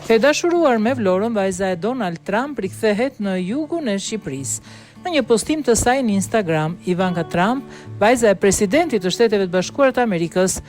E dashuruar me Vlorën, vajza e Donald Trump rikthehet në jugun e Shqipërisë. Në një postim të saj në Instagram, Ivanka Trump, vajza e presidentit të Shteteve të Bashkuara të Amerikës,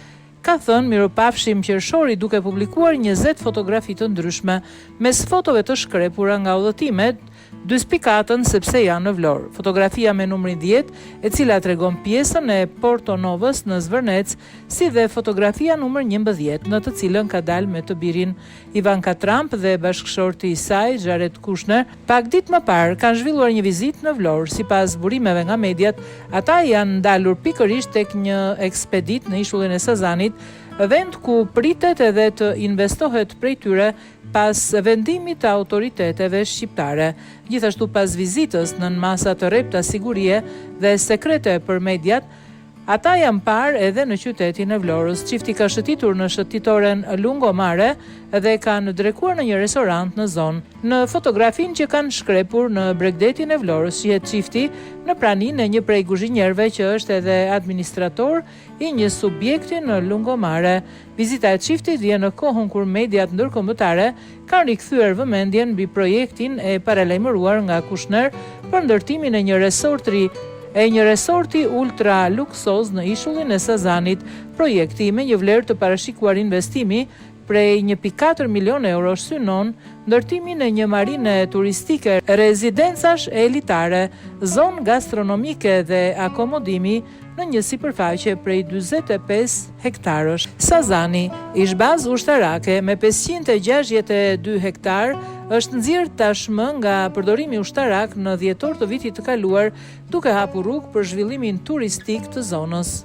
ka thënë mirupafshim qershori duke publikuar 20 fotografi të ndryshme mes fotove të shkrepura nga udhëtimet, dy spikatën sepse janë në Vlorë. Fotografia me numrin 10, e cila tregon pjesën e Porto Novës në Zvërnec, si dhe fotografia numër 11, në të cilën ka dalë me të birin Ivanka Trump dhe bashkëshorti i saj, Jared Kushner, pak ditë më parë kanë zhvilluar një vizitë në Vlorë. Sipas burimeve nga mediat, ata janë ndalur pikërisht tek një ekspeditë në ishullin e Sazanit, vend ku pritet edhe të investohet prej tyre pas vendimit të autoriteteve shqiptare. Gjithashtu pas vizitës nën masa të rrepta sigurie dhe sekrete për mediat, ata janë parë edhe në qytetin e Vlorës. Çifti ka shëtitur në shëtitoren Lungomare dhe kanë drekuar në një restorant në zonë. Në fotografinë që kanë shkrepur në bregdetin e Vlorës shihet çifti në praninë e një prej kuzhinierëve që është edhe administrator i një subjekti në Lungomare. Vizita e çiftit vjen në kohën kur mediat ndërkombëtare kanë rikthyer vëmendjen mbi projektin e paralajmëruar nga Kushner për ndërtimin e një resorti e një resorti ultra luksoz në ishullin e Sazanit. Projekti me një vlerë të parashikuar investimi prej 1.4 milion eurosh synon ndërtimin e një marine turistike, rezidencash elitare, zonë gastronomike dhe akomodimi në një sipërfaqe prej 45 hektarësh. Sazani, ish bazë ushtarake me 562 hektarë, është nxjerrë tashmë nga përdorimi ushtarak në dhjetor të vitit të kaluar, duke hapur rrugë për zhvillimin turistik të zonës.